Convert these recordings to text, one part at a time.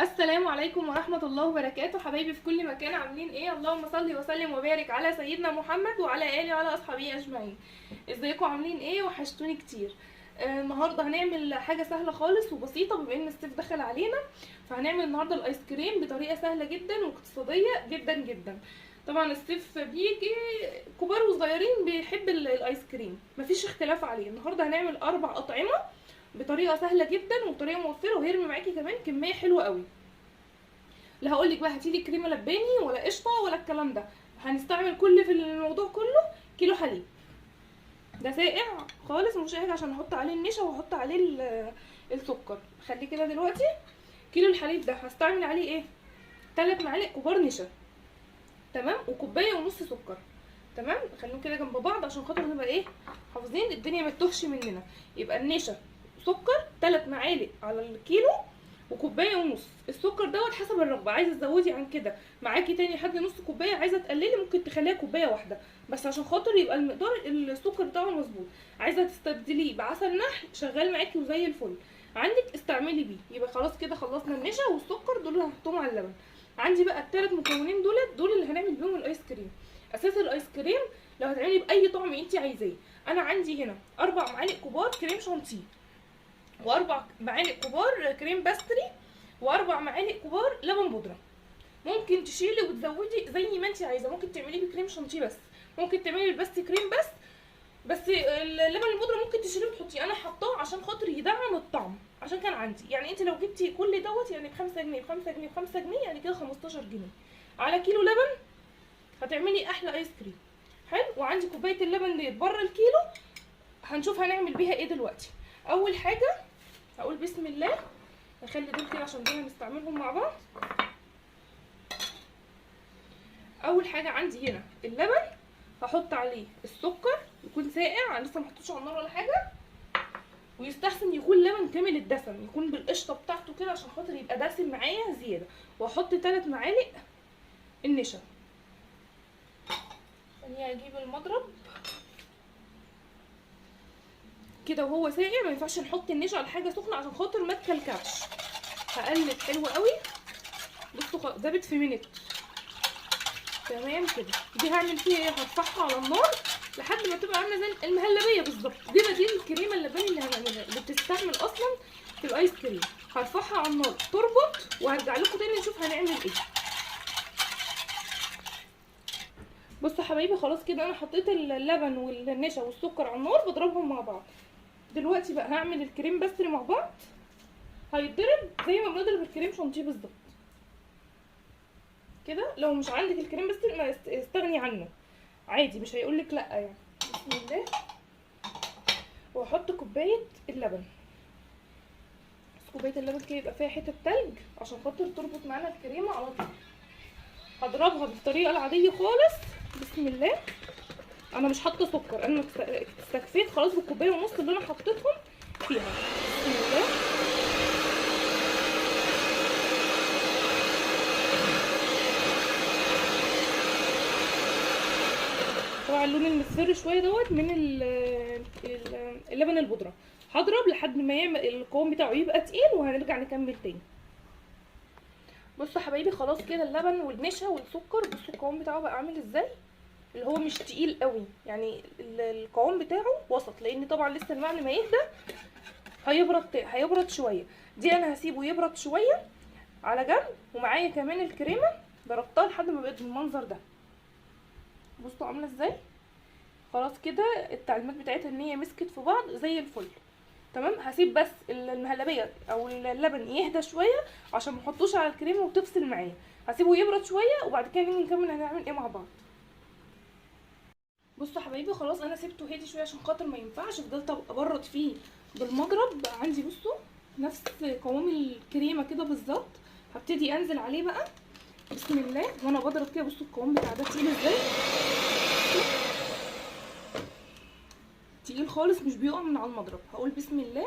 السلام عليكم ورحمة الله وبركاته حبايبي في كل مكان، عاملين ايه؟ اللهم صل وسلم وبارك على سيدنا محمد وعلى اله وعلى اصحابه اجمعين. ازيكم عاملين ايه؟ وحشتوني كتير. النهارده هنعمل حاجة سهلة خالص وبسيطة، بما ان الصيف دخل علينا فهنعمل النهارده الايس كريم بطريقة سهلة جدا واقتصادية جدا جدا. طبعا الصيف بيجي كبار وصغيرين بيحب الايس كريم، مفيش اختلاف عليه. النهارده هنعمل 4 اطعمه بطريقة سهلة جدا وبطريقة موفره، وهيرمي معاكي كمان كمية حلوة قوي. لا هقولك بقى هاتيلي كريمة لباني ولا قشطه ولا الكلام ده، هنستعمل كل في الموضوع كله كيلو حليب ده ساقع خالص مفيش حاجة عشان احط عليه النشا واحط عليه السكر. خليه كده دلوقتي. كيلو الحليب ده هستعمل عليه ايه؟ 3 معالق كبار نشا، تمام، وكوبايه ونص سكر، تمام. خليهم كده جنب بعض عشان خاطر نبقى ايه حافظين الدنيا ما تتوهش مننا. يبقى النشا سكر 3 معالق على الكيلو وكوبايه ونص السكر دوت حسب الرغبة، عايزه تزودي عن كده معاكي تاني لحد نص كوباية، عايزه تقللي ممكن تخليها كوباية واحدة بس عشان خاطر يبقى المقدار السكر بتاعه مظبوط. عايزه تستبدليه بعسل نحل شغال معاكي وزي الفل، عندك استعملي بيه. يبقى خلاص كده خلصنا النشا والسكر، دول اللي هنحطهم على اللبن. عندي بقى ال3 مكونين دول اللي هنعمل بيهم الايس كريم. اساس الايس كريم لو هتعملي باي طعم انت عايزاه. انا عندي هنا 4 معالق كبار كريم شانتيه، و4 معالق كبار cream pastry، و4 معالق كبار لبن بودره. ممكن تشيلي وتزودي زي ما انت عايزه، ممكن تعمليه بكريم شانتيه بس، ممكن تعملي بال pastry cream بس، بس اللبن البودره ممكن تشيليه وتحطيه. انا حطاه عشان خاطر يدعم الطعم، عشان كان عندي يعني انت لو جبتي كل دوت يعني ب5 جنيه ب5 جنيه ب5 جنيه يعني كده 15 جنيه على كيلو لبن هتعملي احلى ايس كريم. حلو. وعندي كوباية اللبن ديت بره الكيلو، هنشوف هنعمل بيها ايه دلوقتي. اول حاجة هقول بسم الله، نخلي دول كده عشان دول هنستعملهم مع بعض. اول حاجة عندي هنا اللبن، هحط عليه السكر يكون ساقع، انا لسه ما حطيتوش على النار ولا حاجة، ويستحسن يكون لبن كامل الدسم، يكون بالقشطه بتاعته كده عشان خاطر يبقى دسم معايا زيادة. واحط 3 معالق النشا. خليني اجيب المضرب كده وهو ساقع، ما ينفعش نحط النشا على حاجة سخنة عشان خاطر ما تكلكعش. هقلب حلو قوي. بصوا دابت في منت، تمام كده. دي هعمل فيها ايه؟ هرفعها على النار لحد ما تبقى عامله زي المهلبيه بالظبط. دي بديل الكريمة اللباني اللي هنعملها اللي بتستعمل اصلا في الايس كريم. هرفعها على النار تربط وهرجع لكم تاني نشوف هنعمل ايه. بصوا حبايبي خلاص كده انا حطيت اللبن والنشا والسكر على النار، بضربهم مع بعض. دلوقتي بقى هعمل ال cream pastry مع بعض، هيتضرب زي ما بنضرب الكريم شانتيه بالظبط كده. لو مش عندك ال cream pastry ما استغني عنه عادي، مش هيقولك لا يعني. بسم الله. واحط كوباية اللبن، بس كوباية اللبن كده يبقى فيها حتة تلج عشان خاطر تربط معانا الكريمة على طول. هضربها بالطريقة العادية خالص. بسم الله. انا مش حاطه سكر، انا استكفيت خلاص بالكوبايه ونص اللي انا حطيتهم فيها. بسم الله. طبعا اللون المصفر شوية دوت من اللبن البودره. هضرب لحد ما يعمل القوام بتاعه يبقى تقيل، وهنرجع نكمل تاني. بصوا حبايبي خلاص كده اللبن والنشا والسكر، بصوا القوام بتاعه بقى عامل ازاي، اللي هو مش تقيل قوي يعني، القوام بتاعه وسط، لان طبعا لسه المعلم ما يهدى هيبرد شوية. دي انا هسيبه يبرد شوية على جنب. ومعايا كمان الكريمة ضربتها لحد ما بقت بالمنظر ده، بصوا عامله ازاي. خلاص كده التعليمات بتاعتها ان هي مسكت في بعض زي الفل، تمام. هسيب بس المهلبيه او اللبن يهدى شوية عشان ما احطوش على الكريمة وتفصل معايا. هسيبه يبرد شوية وبعد كده نيجي نكمل هنعمل ايه مع بعض. بصوا حبايبي خلاص انا سبته هادي شوية عشان خاطر ما ينفعش، فضلت ابرد فيه بالمضرب. عندي بصوا نفس قوام الكريمة كده بالظبط. هبتدي انزل عليه بقى بسم الله وانا بضرب كده. بصوا القوام بتاع ده تقيل ازاي، تقيل خالص مش بيقع من على المضرب. هقول بسم الله.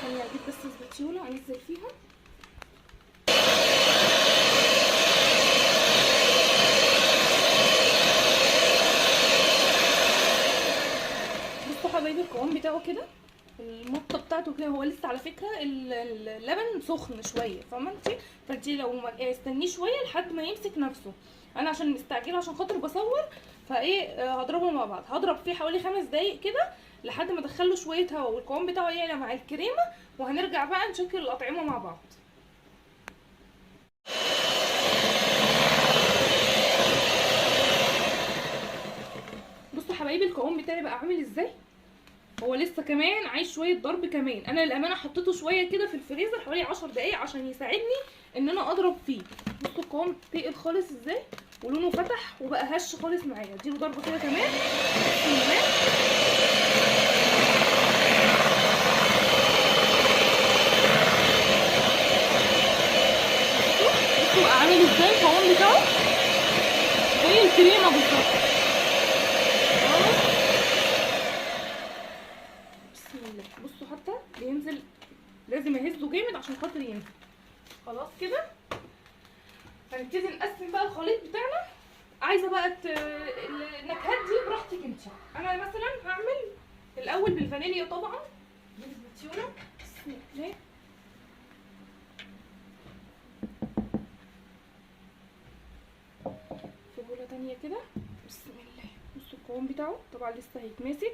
خليني اجيب بس سباتيولا انزل فيها. بتاعه كده، المطه بتاعته كده. هو لسه على فكرة اللبن سخن شوية، فاهمه انت؟ فانت لو ما استنيه شوية لحد ما يمسك نفسه. انا عشان مستعجلة عشان خاطر بصور، فايه هضربه مع بعض. هضرب فيه حوالي 5 دقايق كده لحد ما ادخله شوية هواء والقوام بتاعه يعلى مع الكريمة، وهنرجع بقى نشكل الاطعمة مع بعض. بصوا حبايبي القوام بتاعي بقى عامل ازاي. هو لسه كمان عايز شوية ضرب كمان. انا للامانة حطيته شوية كده في الفريزر حوالي 10 دقايق عشان يساعدني ان انا اضرب فيه. بصوا القوام تقل خالص ازاي، ولونه فتح وبقى هش خالص معايا. اديله ضربه كده كمان. بسم الله. بصوا بقى عامل ازاي القوام بتاعه، زي الكريمة بالظبط. بسم الله. بصوا حتى بينزل، لازم اهزه جامد عشان خاطر ينزل. خلاص كده هنبتدي نقسم بقى الخليط بتاعنا. عايزه بقى النكهات دي براحتك انت. انا مثلا هعمل الاول بالفانيليا طبعا، بالزيتونه. بسم الله. في بوله تانية كده. بسم الله. بصوا القوام بتاعه طبعا لسه هيتماسك.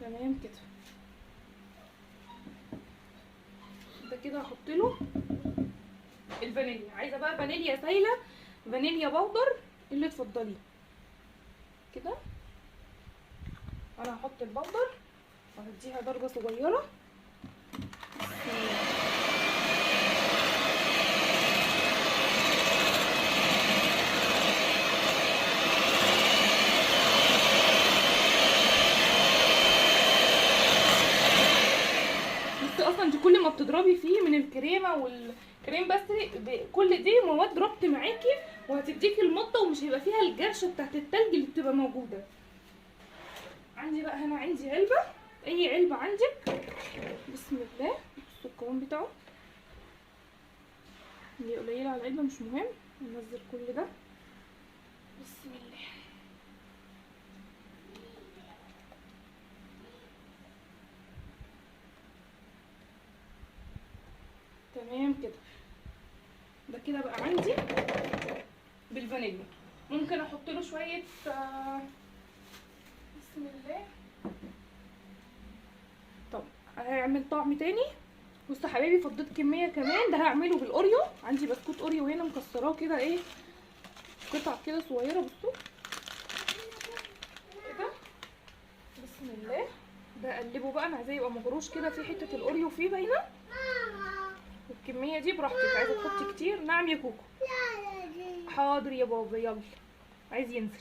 تمام كده. ده كده هحط له الفانيليا. عايزه بقى فانيليا سايله، فانيليا powder، اللي تفضليه كده. انا هحط ال powder وهديها درجه صغيرة. بس اصلا انت كل ما بتضربي فيه من الكريمة وال cream pastry، كل دي مواد ربط معاكي وهتديكي المطه، ومش هيبقى فيها الجرشه بتاعت التلج اللي بتبقى موجودة. عندي بقى هنا عندي علبة، اي علبة عندك. بسم الله. بصوا القوام بتاعه، دي قليله على العلبة مش مهم، ننزل كل ده. بسم الله. تمام كده. ده كده بقى عندي بالفانيليا. ممكن احط له شوية بسم الله. طب هعمل طعم تاني. بصوا حبايبي فضيت كمية كمان، ده هعمله بالاوريو. عندي بسكوت اوريو هنا مكسراه كده ايه قطع كده صغيرة. بصوا كده. بسم الله. ده اقلبه بقى، انا عايزاه يبقى مجروش كده في حتة الاوريو فيه باينة. الكمية دي براحتك، عايزه تحطي كتير. نعم يا كوكو. حاضر يا بابا، يلا عايز ينزل.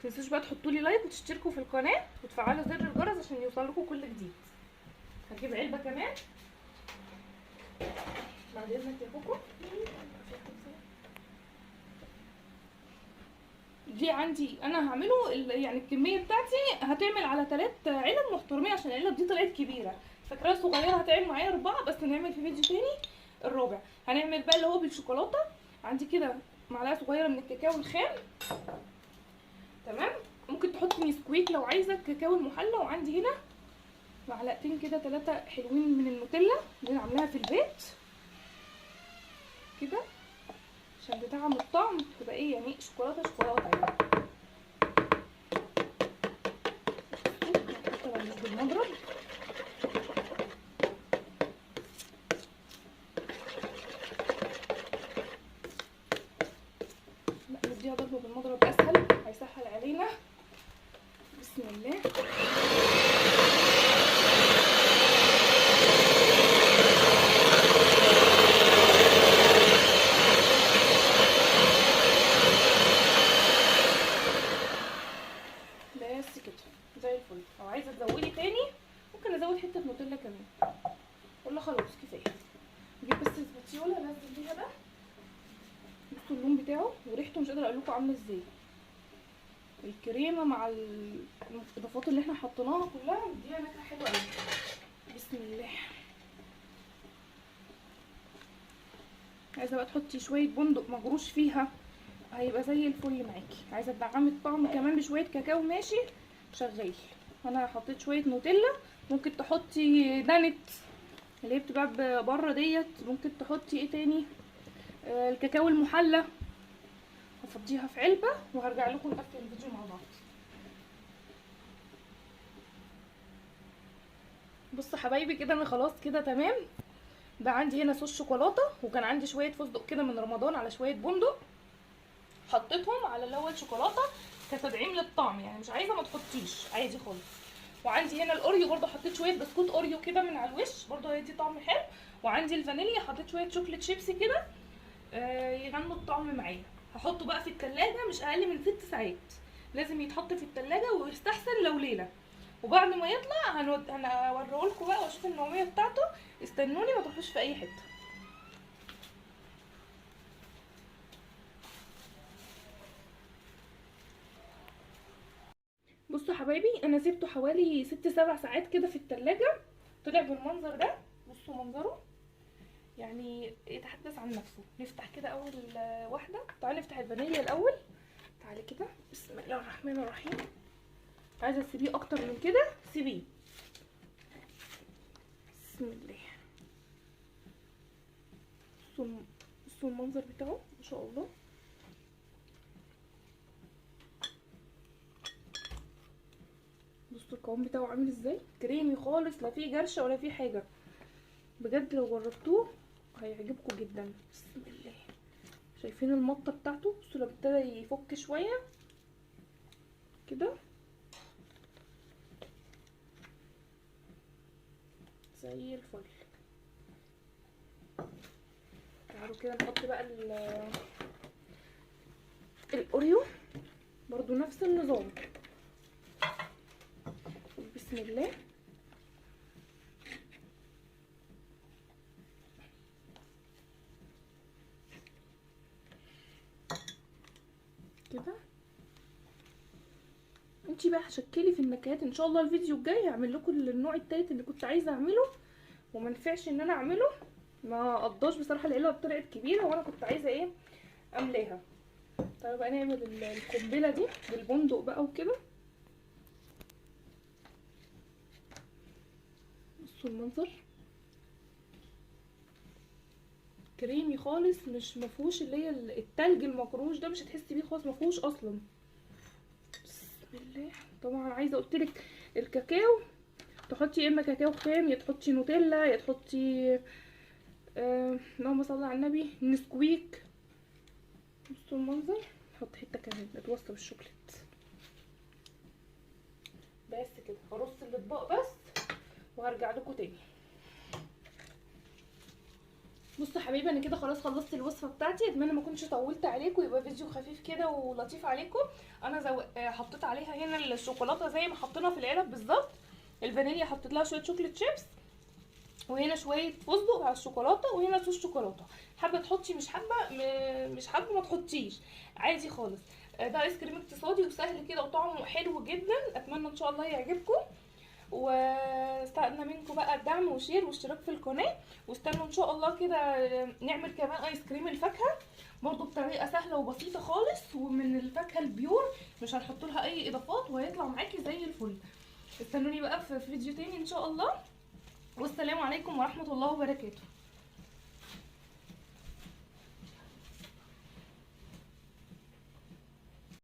متنسوش بقى تحطوا لي like وتشتركوا في القناة وتفعلوا زر الجرس عشان يوصل لكم كل جديد. هجيب علبة كمان بعد اذنك يا كوكو. دي عندي انا هعمله يعني الكمية بتاعتي هتعمل على 3 علب محترمين، عشان العلب دي طلعت كبيرة. فاكراها صغيرة هتعمل معايا 4 بس، هنعمل في فيديو تاني الرابع. هنعمل بقى اللي هو بالشوكولاته. عندي كده معلقه صغيرة من الكاكاو الخام، تمام. ممكن تحطي نسكويك لو عايزه الكاكاو المحلى. وعندي هنا معلقتين كده 3 حلوين من النوتيلا اللي انا عاملاها في البيت كده، عشان تطعم الطعم تبقى ايه يعني شوكولاتة شوكولاتة يعني. حتى لو مش بالمضرب. لا نديها ضربه بالمضرب اسهل، هيسهل علينا. بسم الله. بس كده زي الفل. لو عايزه تزودي تاني ممكن ازود حتة نوتيلا كمان، ولا خلاص كفاية. نجيب بس spatula انزل بيها ده. بصوا اللون بتاعه وريحته مش قادرة اقول لكم عامله ازاي. الكريمة مع الاضافات اللي احنا حطيناها كلها مديها نكهة حلوة قوي. بسم الله. عايزه بقى تحطي شوية بندق مجروش فيها، هيبقى زي الفل معاكي. عايزه تدعمي الطعم كمان بشوية كاكاو ماشي شغال. انا حطيت شوية نوتيلا، ممكن تحطي دانت اللي هي بتبقى بره ديت، ممكن تحطي ايه تاني، الكاكاو المحلى. هفضيها في علبة وهرجع لكم نقفل الفيديو مع بعض. بصوا حبايبي كده انا خلاص كده تمام. ده عندي هنا صوص شوكولاتة، وكان عندي شوية فستق كده من رمضان على شوية بندق، حطيتهم على اللي هو الشوكولاتة كتدعيم للطعم، يعني مش عايزه ما تحطيش عادي خالص. وعندي هنا الاوريو برده حطيت شوية بسكوت اوريو كده من على الوش برده هيدي طعم حلو. وعندي الفانيليا حطيت شوية chocolate chips كده يغنوا الطعم معايا. هحطه بقى في التلاجة مش اقل من 6 ساعات، لازم يتحط في التلاجة ويستحسن لو ليلة. وبعد ما يطلع هنوريهولكوا بقى واشوف النوعية بتاعته. استنوني ما تروحوش في اي حتة. بصوا حبايبي انا سيبته حوالي 6-7 ساعات كده في التلاجة، طلع بالمنظر ده. بصوا منظره يعني يتحدث عن نفسه. نفتح كده اول واحدة، تعالي نفتح الفانيليا الاول. تعالي كده، بسم الله الرحمن الرحيم. عايزه تسيبيه اكتر من كده سيبيه. بسم الله. بصوا المنظر بتاعه ما شاء الله. بصوا القوام بتاعه عامل ازاي، كريمي خالص، لا فيه جرشه ولا فيه حاجة. بجد لو جربتوه هيعجبكم جدا. بسم الله. شايفين المطه بتاعته؟ بصوا لو ابتدى يفك شوية كده زي الفل. تعالوا كده نحط بقى الاوريو برضو نفس النظام. بسم الله. كده انتي بقى هشكلي في النكهات ان شاء الله. الفيديو الجاي هعمل لكم النوع التالت اللي كنت عايزه اعمله وما نفعش ان انا اعمله، ما قضاش بصراحة، العلبة طلعت كبيرة وانا كنت عايزه ايه املاها. طيب بقى نعمل القنبلة دي بالبندق بقى وكده. بصوا المنظر كريمي خالص، مش مفهوش اللي هي التلج المقروش ده، مش هتحسي بيه خالص، مفهوش اصلا. بسم الله. طبعا عايزه قلتلك الكاكاو تحطي يا اما كاكاو خام، يا تحطي نوتيلا، يا تحطي اللهم صل على النبي نسكويك. بصوا المنظر. نحط حتة كمان نتوصى بالشوكليت بس كده. هرص الاطباق بس وهرجع لكم تاني. بصوا حبايبي انا كده خلاص خلصت الوصفة بتاعتي. اتمنى ما اكونش طولت عليكم، يبقى فيديو خفيف كده ولطيف عليكم. انا حطيت عليها هنا الشوكولاتة زي ما حطينا في العلب بالظبط. الفانيليا حطيت لها شوية chocolate chips، وهنا شوية فستق على الشوكولاتة، وهنا صوص شوكولاتة. حابة تحطي، مش حابة مش حابة ما تحطيش عادي خالص. ده ايس كريم اقتصادي وسهل كده وطعمه حلو جدا. اتمنى ان شاء الله يعجبكم، واستنى منكم بقى الدعم و share واشتراك في القناة. واستنوا ان شاء الله كده نعمل كمان ايس كريم الفاكهة برضو بطريقة سهلة وبسيطة خالص، ومن الفاكهة ال pure، مش هنحط لها اي اضافات، وهيطلع معاكي زي الفل. استنوني بقى في فيديو تاني ان شاء الله، والسلام عليكم ورحمة الله وبركاته.